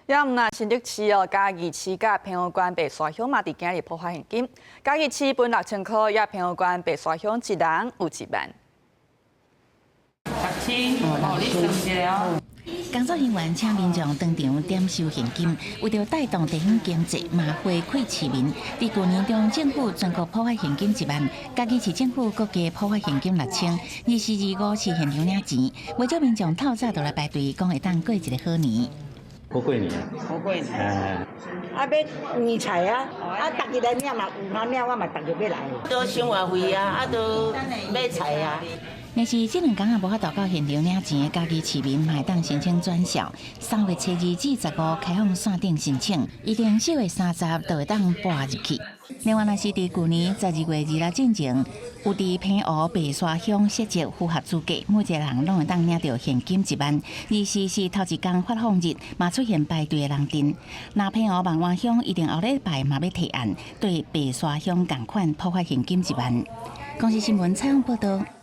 也毋但新竹市哦，嘉義市佮澎湖縣白沙鄉嘛，佇今日普發現金。嘉義市分6000箍，也澎湖縣白沙鄉一人有1萬。十七，哦，你算一下哦。工作人員請民眾當場點收現金，為著帶動地方經濟，嘛回饋市民。佇舊年中政府全國普發現金1萬，嘉義市政府閣加普發現金6000，24、25是現場領錢，袂少民眾透早就來排隊，講會當過一个好年。好過年啊！好過年。啊，買年菜啊，啊，逐日來領嘛有通領，我嘛逐日欲來。都生活費啊，啊，都買菜啊。若是這兩工啊無法度到現場領錢的嘉義市民，嘛會當申請轉數。3月初2至15開放線頂申請，一定4月30就會當撥入去。另外，若是佇舊年12月2日進前，有佇澎湖白沙鄉設籍符合資格，每一個人攏會當領著現金1萬。24是頭一工發放日，嘛出現排隊的人陣。若澎湖萬安鄉一定後禮拜嘛欲提案，對白沙鄉仝款普發現金1萬。公視新聞採訪報導。